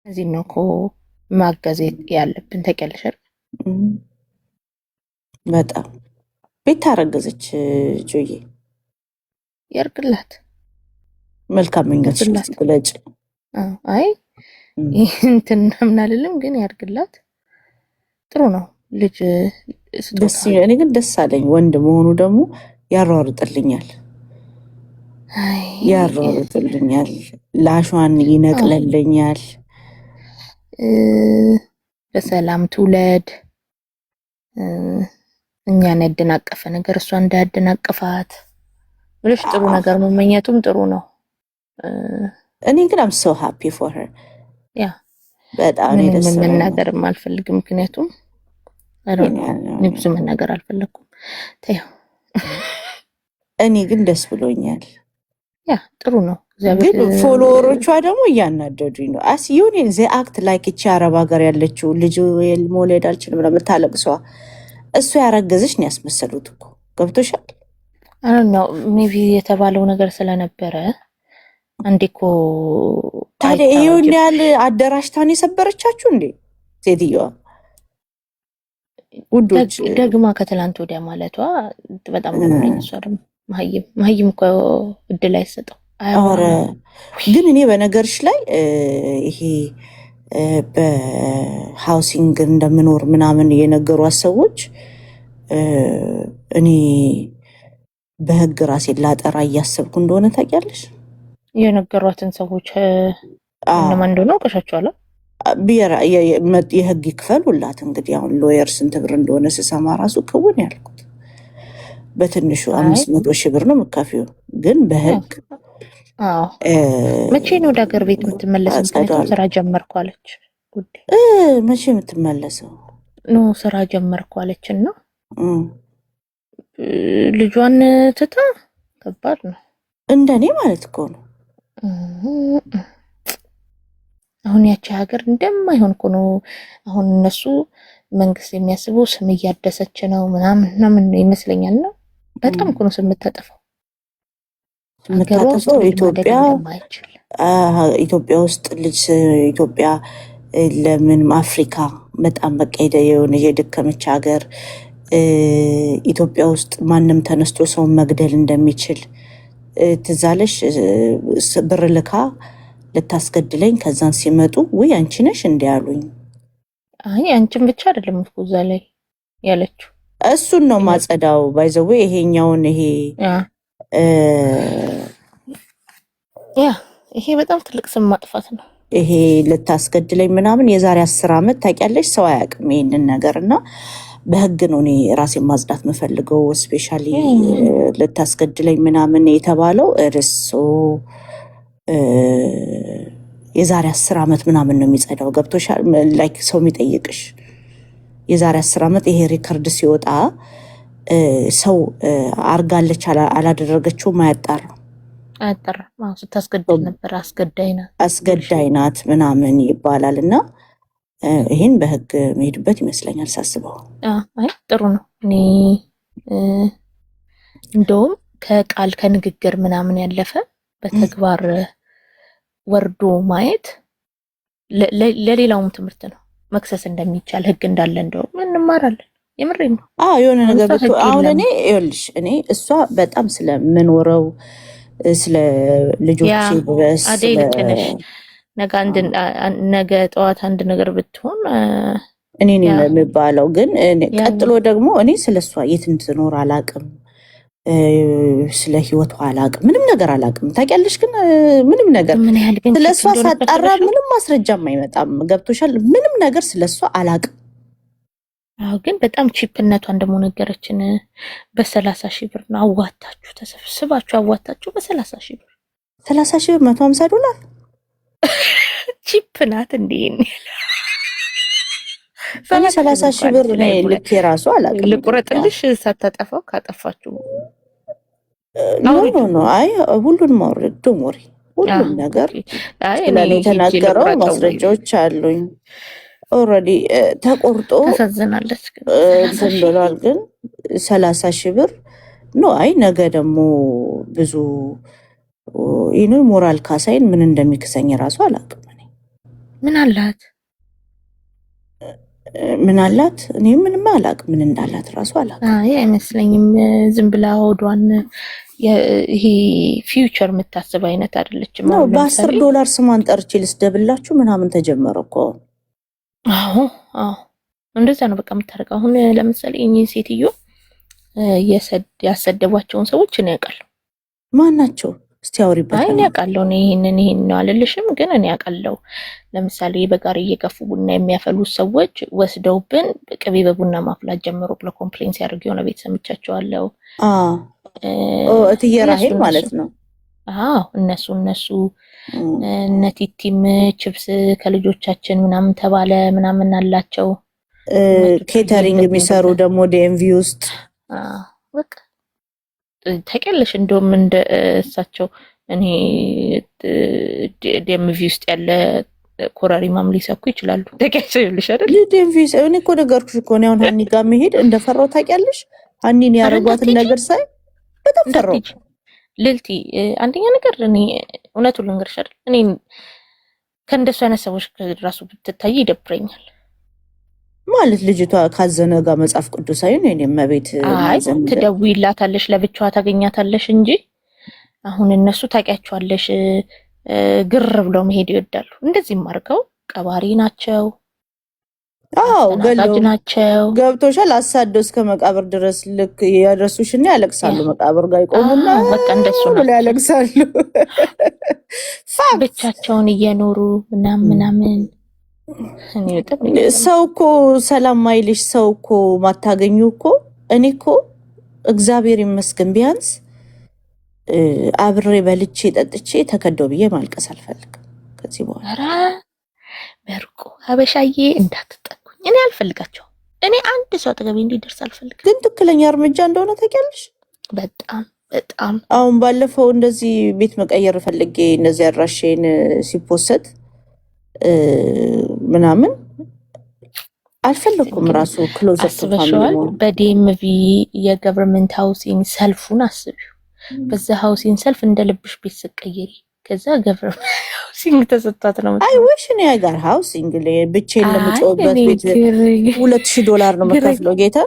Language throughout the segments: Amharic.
እዚህ ነው እኮ ማገዝ ያለብን። ታውቂያለሽ አይደል? በጣም ቤት አረገዘች ጆዬ። ያርግላት፣ መልካም ምኞትሽን ያርግላት። ግለጭ። አዎ፣ አይ እንትን ምናምን አልልም፣ ግን ያርግላት። ጥሩ ነው ልጅ ስጦታ ደስ ነው። እኔ ግን ደስ አለኝ። ወንድ መሆኑ ደግሞ ያሯሩጥልኛል፣ አይ ያሯሩጥልኛል፣ ላሿን ይነቅለልኛል። በሰላም ትውለድ። እኛን ያደናቀፈ ነገር እሷ እንዳያደናቅፋት ብለሽ ጥሩ ነገር መመኘቱም ጥሩ ነው። እኔ ግን I'm so happy for her። Yeah። በጣም ነው ምንም ደስ ብሎኛል። መናገርም አልፈልግም፣ ምክንያቱም I don't know፣ እኔ ብዙ መናገር አልፈለግኩም። ተይው። እኔ ግን ደስ ብሎኛል። Yeah፣ ጥሩ ነው። እግዚአብሔር ግን follower ኦቿ ደግሞ እያናደዱኝ ነው። አስ ዩኒ they act like እቺ አረብ ሀገር ያለችው ልጅ መውለድ አልችልም ብላ የምታለቅሷ እሱ ያረገዘች ነው ያስመሰሉት እኮ፣ ገብቶሻል? I don't know፣ maybe የተባለው ነገር ስለነበረ አንዴ እኮ ታዲያ ይሄውን አይታወጅም። ያህል አደራጅታን የሰበረቻችሁ እንዴ ሴትየዋ? ውዶች። ደግማ ከትላንት ወዲያ ማለቷ በጣም ገርሞኝ። እሷ ደግሞ መሀይም መሀይም እኮ እድል አይሰጠው ኧረ አያወራም። ግን እኔ በነገርሽ ላይ ይሄ በ housing እንደምኖር ምናምን የነገሯት ሰዎች እኔ በህግ ራሴን ላጠራ እያሰብኩ እንደሆነ ታውቂያለሽ? የነገሯትን ሰዎች አዎ። እነማን እንደሆነ አውቀሻቸዋል? የህግ ይክፈሉላት። እንግዲህ አሁን lawyer ስንት ብር እንደሆነ ስሰማ ራሱ ክውን ያልኩት በትንሹ አይ 500,000 ብር ነው የምከፊው፣ ግን በህግ አዎ። መቼ ነው ወደ ሀገር ቤት የምትመለሰው? ምክንያቱም አጸደዋለሁ። ስራ ጀመርኩ አለች። ጉዳይ መቼ የምትመለሰው? No፣ ስራ ጀመርኩ አለች እና ልጇን ትታ ከባድ ነው። እንደኔ ማለት እኮ ነው። አሁን ያቺ ሀገር እንደማይሆን እኮ ነው። አሁን እነሱ መንግስት የሚያስበው ስም እያደሰች ነው ምናምን ምናምን ይመስለኛል። ነው በጣም እኮ ነው ስም የምታጠፋው። ሀገሯ ውስጥ የምታጠፈው ልጅ ማደግ ኢትዮጵያ እንደማይችል። ኢትዮጵያ ውስጥ ልጅ ኢትዮጵያ ለምንም አፍሪካ በጣም በቃ የሆነ የደከመች ሀገር፣ ኢትዮጵያ ውስጥ ማንም ተነስቶ ሰውን መግደል እንደሚችል ትዝ አለሽ? ብር ልካ ልታስገድለኝ ከዛን ሲመጡ ውይ አንቺ ነሽ እንዲ ያሉኝ። አይ አንቺን ብቻ አይደለም እኮ እዛ ላይ ያለችው። እሱን ነው ማጸዳው። By the way ይሄኛውን ይሄ Yeah፣ ይሄ በጣም ትልቅ ስም ማጥፋት ነው። ይሄ ልታስገድለኝ ምናምን የዛሬ 10 ዓመት ታውቂያለሽ፣ ሰው አያውቅም ይሄንን ነገር እና በህግ ነው እኔ ራሴን ማጽዳት የምፈልገው። Especially ልታስገድለኝ ምናምን የተባለው እርሶ የዛሬ 10 ዓመት ምናምን ነው የሚጸዳው። ገብቶሻል? Like ሰው የሚጠይቅሽ የዛሬ 10 ዓመት ይሄ record ሲወጣ ሰው አርጋለች አላደረገችውም አያጣራም። አያጠራም። አዎ፣ ስታስገድል ነበር፣ አስገዳይ ናት ብለሽ አስገዳይ ናት ምናምን ይባላል እና ይህን በህግ መሄድበት ይመስለኛል ሳስበው። አይ ጥሩ ነው። እኔ እንደውም ከቃል ከንግግር ምናምን ያለፈ በተግባር ወርዶ ማየት ለሌላውም ትምህርት ነው። መክሰስ እንደሚቻል፣ ህግ እንዳለ እንደውም እንማራለን። የምሬን ነው። አዎ፣ የሆነ አሁን ነገር እሷ ብትሆን ህግ አሁን የለም። እኔ ይኸውልሽ እኔ እሷ በጣም ስለምኖረው ስለ ልጆቼ ድረስ አደይ ስለ ልክ ነሽ። ነገ አንድ ነገ ጠዋት አንድ ነገር ብትሆን እኔ ነኝ የሚባለው። ግን ቀጥሎ ደግሞ እኔ ስለ እሷ የት እንትኖር አላቅም፣ ስለ ህይወቷ አላቅም፣ ምንም ነገር አላቅም። ታውቂያለሽ፣ ግን ምንም ነገር ምን ያህል ግን ስለ cheap እሷ እንደሆነ ሳጣራ ታስበሻል? ምንም ማስረጃም አይመጣም። ገብቶሻል? ምንም ነገር ስለ እሷ አላቅም። አዎ፣ ግን በጣም cheap ነቷን ደግሞ ነገረችን። በ30,000 ብር ነው አዋታችሁ፣ ተሰብስባችሁ አዋታችሁ በ30,000 ብር። 30,000 ብር 150 ዶላር። Cheap ናት እንዴ? እኔ 30,000 ሰላሳ ብር ሺህ እኮ ብር አለች እኔ ላይ ልኬ ራሱ አላቅም ኢትዮጵያ። ልቁረጥልሽ ሳታጠፋው ካጠፋችሁ No. አውርጁ። No, no፣ አይ ሁሉንም አውርድ፣ don't worry፣ ሁሉም ነገር አይ ስለ እኔ እኔ ሂጄ የተናገረው ልቁረጠው ወይ ማስረጃዎች አሉኝ። Already ተቆርጦ ታሳዝናለች። ግን 30 እንትን ሺህ ብሏል። ግን 30,000 ብር no። አይ ነገ ደግሞ ብዙ ይህን ሞራል ካሳይን ምን እንደሚክሰኝ ራሱ አላውቅም እኔ። ምን አላት? ምን አላት? እኔ ምንም አላቅም። ምን እንዳላት ራሱ አላቅም። አይ አይመስለኝም። ዝም ብላ ሆዷን ይሄ future የምታስብ አይነት አይደለችም። ነው አሁን በ10 ለምሳሌ ዶላር ስሟን ጠርቼ ልስደብላችሁ ምናምን ተጀመረ እኮ። አዎ፣ እንደዛ ነው በቃ የምታደርገው። አሁን ለምሳሌ እኚህን ሴትዮ ያሰደቧቸውን ሰዎች እኔ አውቃለሁ። ማን ናቸው? እስቲ አውሪበት። አይ እኔ አውቃለሁ። እኔ ይሄንን ይሄን ነው አልልሽም፣ ግን እኔ አውቃለሁ። ለምሳሌ በጋሪ እየገፉ ቡና የሚያፈሉት ሰዎች ወስደውብን ቅቤ በቡና ማፍላት ጀምሮ ብለው complain ሲያደርጉ የሆነ ቤት ሰምቻቸዋለሁ። እትዬ እነሱ ራሄል እነሱ ማለት ነው። አዎ፣ እነሱ እነ ቲቲም ችፕስ ከልጆቻችን ምናምን ተባለ ምናምን አላቸው። እነ ቱቱዬም Catering ደግሞ የሚሰሩ እንደዛ ደግሞ DMV ውስጥ። አዎ፣ በቃ ታውቂያለሽ፣ እንደውም እንደ እሳቸው እኔ DMV ውስጥ ያለ ኮረሪማም ሊሰኩ ይችላሉ። ታውቂያለሽ አይደል? DMV እኔ እኮ ነገርኩሽ እኮ፣ እኔ አሁን ሀኒ ጋር መሄድ እንደፈራው ታውቂያለሽ። ሀኒን ኧረ ያደረጓትን እንዳትሄጂ ነገር ሳይ በጣም ፈራው። እንዳትሄጂ ልልቲ። አንደኛ ነገር እኔ እውነቱን ልንገርሽ አይደል፣ እኔ ከእንደሱ አይነት ሰዎች ራሱ ብትታይ ይደብረኛል። ማለት ልጅቷ ካዘነ ጋር መጽሐፍ ቅዱሳዊ ነው የኔ እመቤት አይ ማዘን ትደውይላታለሽ፣ ለብቻዋ ታገኛታለሽ እንጂ አሁን እነሱ ታውቂያቸዋለሽ፣ ግር ብለው መሄድ ይወዳሉ። እንደዚህም አድርገው ቀባሪ ናቸው፣ አዎ አስተናጋጅ ገለው ናቸው። ገብቶሻል። አሳደው እስከ መቃብር ድረስ ልክ ያደርሱሽና ያለቅሳሉ። መቃብር ጋር ይቆሙና አዎ በቃ እንደሱ ብለው ናቸው። ያለቅሳሉ። Fact። ብቻቸውን እየኖሩ ምናምን ምናምን። እኔ በጣም ነው የገረመኝ። ሰው እኮ ሰላም ማይልሽ ሰው እኮ ማታገኙ እኮ። እኔ እኮ እግዚአብሔር ይመስገን ቢያንስ አብሬ በልቼ ጠጥቼ ተከደው ብዬ ማልቀስ አልፈልግም ከዚህ በኋላ። ኧረ በርቁ ሀበሻዬ እንዳትጠጉኝ፣ እኔ አልፈልጋቸውም። እኔ አንድ ሰው አጠገቤ እንዲደርስ አልፈልግም። ግን ትክክለኛ እርምጃ እንደሆነ ታውቂያለሽ። በጣም በጣም። አሁን ባለፈው እንደዚህ ቤት መቀየር ፈልጌ እንደዚህ አድራሼን ሲ post ምናምን አልፈለኩም። ግን ራሱ closer to family አስበሽዋል? መሆን። በ DMV የ government housing ሰልፉን አስቢው። በዛ housing ሰልፍ እንደ ልብሽ ቤት ስትቀይሪ ከዛ government housing ተሰጥቷት ነው አይ የምትኖረው። wish እኔ ጋር housing ብቻዬን አይ ለምጮህበት እኔ ቤት $2000 ነው ግር የምከፍለው ጌታ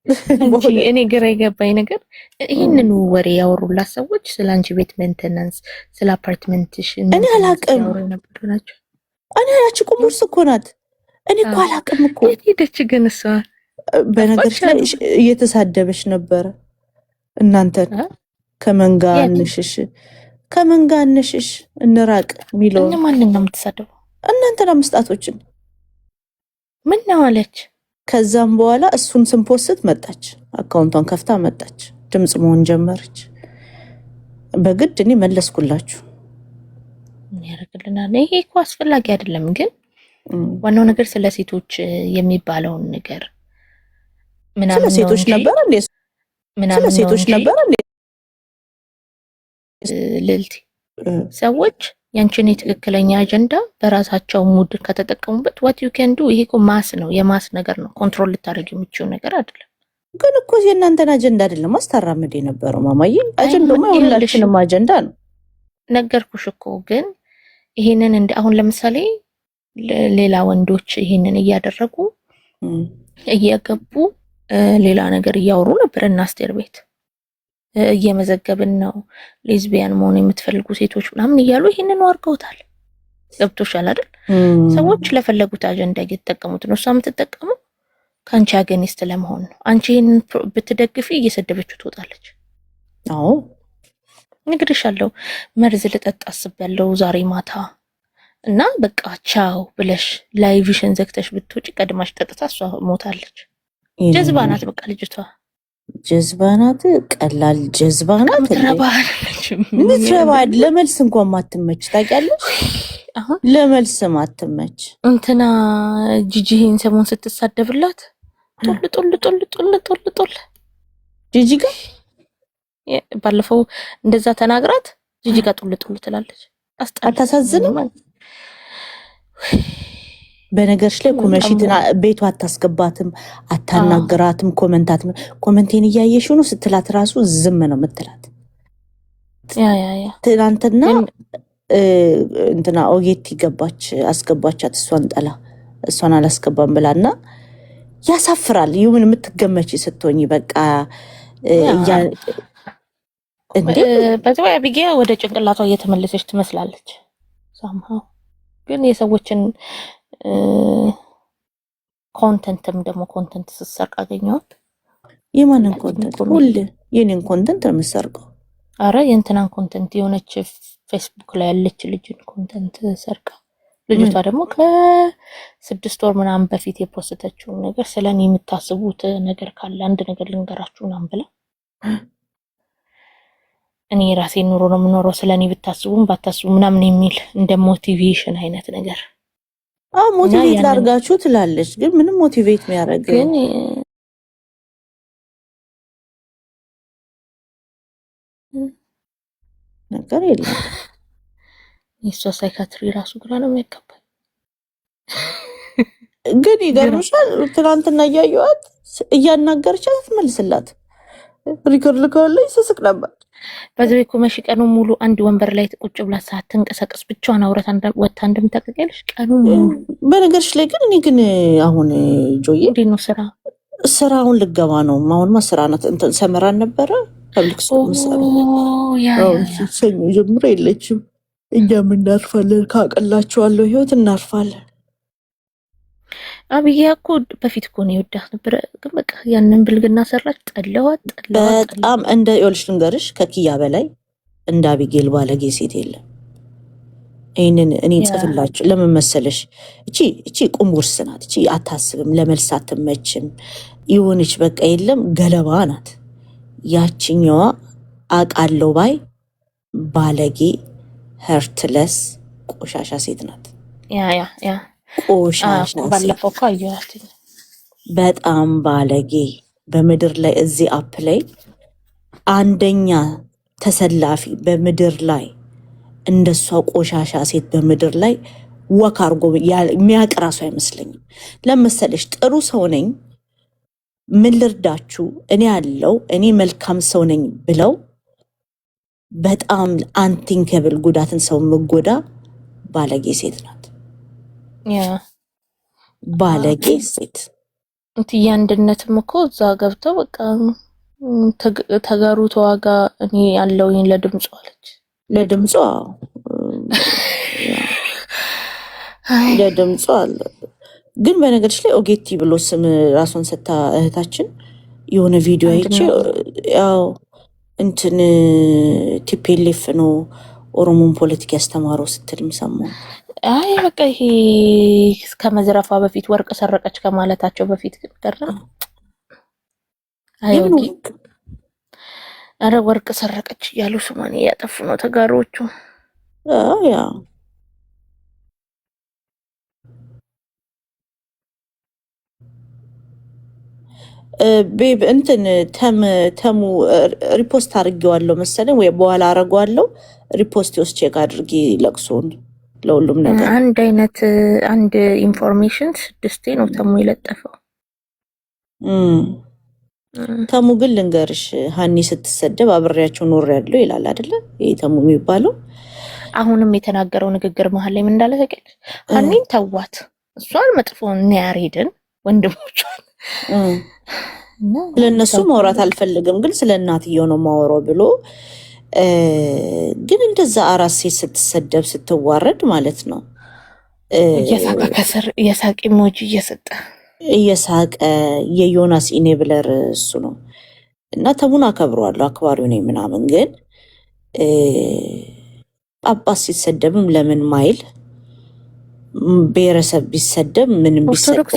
አንቺ በሁለት እኔ ግራ የገባኝ ነገር ይህንኑ ወሬ ያወሩላት ሰዎች ስለ አንቺ ቤት maintenance፣ ስለ አፓርትመንትሽ እኔ maintenance አላቅም። ሲያወሩ የነበሩ ናቸው። እኔ ያቺ ቁምርስ እኮ ናት። እኔ እኮ አላቅም እኮ። የት ሄደች ግን እሷ? በነገርሽ ጠፋች ላይ አሉ። እየተሳደበች ነበረ እናንተን። እ? ከመንጋ የት? እንሽሽ፣ ከመንጋ እንሽሽ፣ እንራቅ የሚለውን። እነማንን ነው የምትሳደበው? እናንተን አምስጣቶችን። ምን ነው አለች? ከዛም በኋላ እሱን ስን post መጣች፣ account ቷን ከፍታ መጣች፣ ድምፅ መሆን ጀመረች። በግድ እኔ መለስኩላችሁ። ምን ያደርግልናል? ይሄ እኮ አስፈላጊ አይደለም። ግን ዋናው ነገር ስለ ሴቶች የሚባለውን ነገር ስለ ምናምን ነው ሴቶች እንጂ ነበር እንዴ? ስለ ምናምን ነው ሴቶች እንጂ ነበር እንዴ? ልልቲ ሰዎች ያንቺን የትክክለኛ አጀንዳ በራሳቸው mood ከተጠቀሙበት what you can do። ይሄ እኮ mass ነው፣ የ mass ነገር ነው። Control ልታደርግ የምችው ነገር አይደለም። ግን እኮ የእናንተን አጀንዳ አይደለም አስታራምድ የነበረው ማማዬ። አጀንዳማ ይኸውልሽ የሁላችንም አጀንዳ ነው። ነገርኩሽ እኮ፣ ግን ይሄንን እንደ አሁን ለምሳሌ ሌላ ወንዶች ይሄንን እያደረጉ እየገቡ ሌላ ነገር እያወሩ ነበር እና አስቴር ቤት እየመዘገብን ነው ሌዝቢያን መሆን የምትፈልጉ ሴቶች ምናምን እያሉ ይሄንን አድርገውታል። ገብቶሻል አይደል? ሰዎች ለፈለጉት አጀንዳ እየተጠቀሙት ነው። እሷ የምትጠቀመው ከአንቺ against ለመሆን ነው። አንቺ ይሄንን ብትደግፊ እየሰደበችው ትወጣለች። እነግርሻለሁ፣ መርዝ ልጠጣ አስቤያለሁ ዛሬ ማታ እና በቃ ቻው ብለሽ live ሽን ዘግተሽ ብትወጪ ቀድማሽ ጠጥታ እሷ ሞታለች። ጀዝባ ናት በቃ ልጅቷ። ጀዝባ ናት። ቀላል ጀዝባ ናት እንዴ? ምትረባ አይደለችም። ምትረባ፣ ለመልስ እንኳን ማትመች ታውቂያለሽ። አሁን ለመልስ ማትመች። እንትና ጂጂ ይሄን ሰሞን ስትሳደብላት ጦል ጦል ጦል ጦል ጦል ጦል። ጂጂ ጋር ባለፈው እንደዛ ተናግራት ጂጂ ጋር ጦል ጦል ትላለች። አስጠላች። አታሳዝንም? በነገርሽ ላይ ኩመሺትን ቤቷ አታስገባትም፣ አታናግራትም። Comment ኤን እያየሽ ነው ስትላት ራሱ ዝም ነው የምትላት። Yeah። ትናንትና ግን እንትና ኦጌቲ ገባች፣ አስገባቻት። እሷን ጠላ እሷን አላስገባም ብላ እና ያሳፍራል። ይሁን የምትገመች ስትሆኝ በቃ እንዴ። በዚህ አቢጊያ ወደ ጭንቅላቷ እየተመለሰች ትመስላለች። Somehow ግን የሰዎችን content ም ደግሞ content ስትሰርቅ አገኘኋት። የማንን content? ሁሌ የኔን content ነው የምትሰርቀው። አረ የእንትናን content፣ የሆነች ፌስቡክ ላይ ያለች ልጅን content ሰርቃ፣ ልጅቷ ደግሞ ከ6 ወር ምናምን በፊት የ post ተችውን ነገር ስለ እኔ የምታስቡት ነገር ካለ አንድ ነገር ልንገራችሁ ምናምን ብላ፣ እኔ የራሴን ኑሮ ነው የምኖረው፣ ስለ እኔ ብታስቡም ባታስቡ ምናምን የሚል እንደ motivation አይነት ነገር። Motivate ላርጋችሁ ትላለች፣ ግን ምንም motivate የሚያደርግ ግን ነገር የለም። የእሷ psychiatry ራሱ ግራ ነው የሚያጋባኝ። ግን ይገርምሻል፣ ትናንትና እያየኋት እያናገረቻት አትመልስላት። Record ልከውልኝ ስስቅ ነበር። በዚህ እኮ መሺ ቀኑ ሙሉ አንድ ወንበር ላይ ቁጭ ብላ ሳትንቀሳቀስ ብቻዋን አውረታ ወታ እንደምታውቂያለሽ ቀኑ ሙሉ። በነገርሽ ላይ ግን እኔ ግን አሁን ጆዬ እንዴት ነው ስራ? ስራውን ልገባ ነው። አሁንማ ስራ ናት። እንትን ሰመራን ነበረ public school ምሰራው። ሰኞ ጀምሮ የለችም። እኛም እናርፋለን። ካቀላችኋለሁ ህይወት እናርፋለን። አብያ እኮ በፊት እኮ ነው የወዳት ነበረ፣ ግን በቃ ያንን ብልግና ሰራች። ጠለዋት ጠለዋት። በጣም እንደ ይኸውልሽ ልንገርሽ፣ ከኪያ በላይ እንደ አቢጌል ባለጌ ሴት የለም። ይህንን እኔ ጽፍላችሁ ለምን መሰለሽ? እቺ ቁንቡርስ ናት። እቺ አታስብም፣ ለመልስ አትመችም። የሆነች በቃ የለም ገለባ ናት። ያችኛዋ አቃለው ባይ ባለጌ heartless ቆሻሻ ሴት ናት። Yeah yeah yeah ቆሻሻ ባለፈው እኮ አየኋት። በጣም ባለጌ፣ በምድር ላይ እዚህ app ላይ አንደኛ ተሰላፊ፣ በምድር ላይ እንደሷ ቆሻሻ ሴት በምድር ላይ walk አርጎ የሚያውቅ ራሱ አይመስለኝም። ለመሰለሽ ጥሩ ሰው ነኝ፣ ምን ልርዳችሁ፣ እኔ ያለው እኔ መልካም ሰው ነኝ ብለው በጣም unthinkable ጉዳትን ሰው መጎዳ ባለጌ ሴት ናት። ባለጌ ሴት። እትዬ አንድነትም እኮ እዛ ገብተው በቃ ተጋሩ ተዋጋ እኔ ያለውኝ ለድምፁ አለች። ለድምፁ ለድምፁ አለ። ግን በነገርሽ ላይ ኦጌቲ ብሎ ስም ራሷን ሰታ እህታችን የሆነ ቪዲዮ አይቼ ያው እንትን TPLF ነው ኦሮሞን ፖለቲካ ያስተማረው ስትልም ሰማሁ። አይ በቃ ይሄ ከመዝረፏ በፊት ወርቅ ሰረቀች ከማለታቸው በፊት ግን ቀረ። አይ አረ ወርቅ ሰረቀች እያሉ ስሟን እያጠፉ ነው ተጋሮቹ። Yeah፣ babe እንትን ተሙ repost አድርጌዋለሁ መሰለኝ ወይ በኋላ አደርገዋለሁ። Repost ውስጥ check አድርጊ ለቅሶን ለሁሉም ነገር። አንድ አይነት አንድ information ስድስቴ ነው ተሙ የለጠፈው። ተሙ ግን ልንገርሽ፣ ሀኒ ስትሰደብ አብሬያቸው ኖሬያለሁ ይላል አይደለ? ይሄ ተሙ የሚባለው። አሁንም የተናገረው ንግግር መሀል ላይ ምን እንዳለ ታውቂያለሽ? ሀኒን ተዋት፣ እሷን መጥፎ ያሬድን ወንድሞቿን ስለ እነሱ ማውራት አልፈልግም፣ ግን ስለ እናትየው ነው ማወራው ብሎ፣ ግን እንደዛ አራት ሴት ስትሰደብ ስትዋረድ ማለት ነው። እየሳቀ ከስር የሳቅ emoji እየሰጠ። እየሳቀ የዮናስ enabler እሱ ነው። እና ተሙን አከብረዋለሁ፣ አክባሪው ነኝ ምናምን፣ ግን ጳጳስ ሲሰደብም ለምን ማይል፣ ብሔረሰብ ቢሰደብ ምንም ኦርቶዶክስ ቢሰደብ